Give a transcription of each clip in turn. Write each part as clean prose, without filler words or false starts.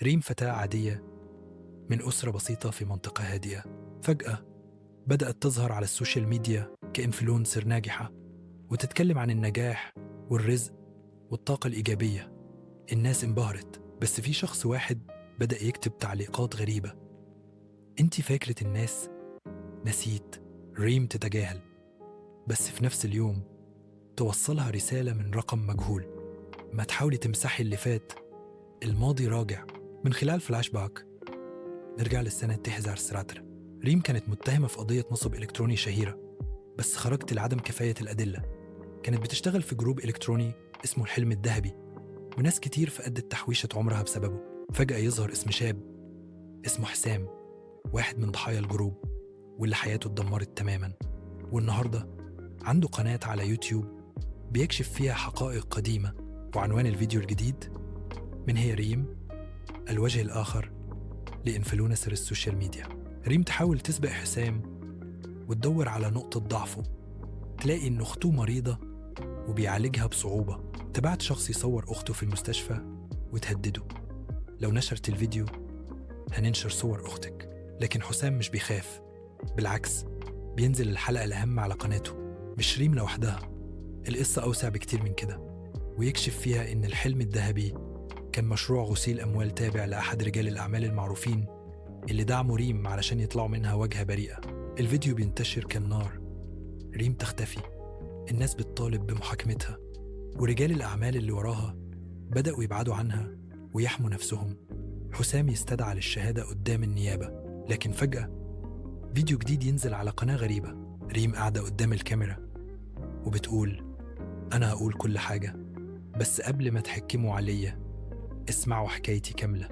ريم فتاة عادية من أسرة بسيطة في منطقة هادئة. فجأة بدأت تظهر على ال social media ك influencer ناجحة وتتكلم عن النجاح والرزق والطاقة الإيجابية. الناس انبهرت، بس في شخص واحد بدأ يكتب تعليقات غريبة. انتي فاكرة الناس نسيت؟ ريم تتجاهل، بس في نفس اليوم توصلها رسالة من رقم مجهول: ما تحاولي تمسحي اللي فات، الماضي راجع. من خلال فلاش باك نرجع للسنة 2019. ريم كانت متهمة في قضية نصب إلكتروني شهيرة، بس خرجت لعدم كفاية الأدلة. كانت بتشتغل في group إلكتروني اسمه الحلم الذهبي، وناس كتير فقدت تحويشة عمرها بسببه. فجأة يظهر اسم شاب اسمه حسام، واحد من ضحايا ال group واللي حياته اتدمرت تماما، والنهاردة عنده قناة على يوتيوب بيكشف فيها حقائق قديمة. وعنوان الفيديو الجديد: من هي ريم؟ الوجه الآخر ل influencer ال social media. ريم تحاول تسبق حسام وتدور على نقطة ضعفه، تلاقي إن أخته مريضة وبيعالجها بصعوبة. تبعت شخص يصور أخته في المستشفى وتهدده: لو نشرت الفيديو هننشر صور أختك. لكن حسام مش بيخاف، بالعكس بينزل الحلقة الأهم على قناته. مش ريم لوحدها، القصة أوسع بكتير من كده، ويكشف فيها إن الحلم الذهبي كان مشروع غسيل أموال تابع لأحد رجال الأعمال المعروفين اللي دعموا ريم علشان يطلعوا منها واجهة بريئة. الفيديو بينتشر كالنار، ريم تختفي، الناس بتطالب بمحاكمتها، ورجال الأعمال اللي وراها بدأوا يبعدوا عنها ويحموا نفسهم. حسام يستدعى للشهادة قدام النيابة، لكن فجأة فيديو جديد ينزل على قناة غريبة. ريم قاعدة قدام الكاميرا وبتقول: أنا هقول كل حاجة، بس قبل ما تحكموا عليا اسمعوا حكايتي كاملة،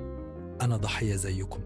أنا ضحية زيكم.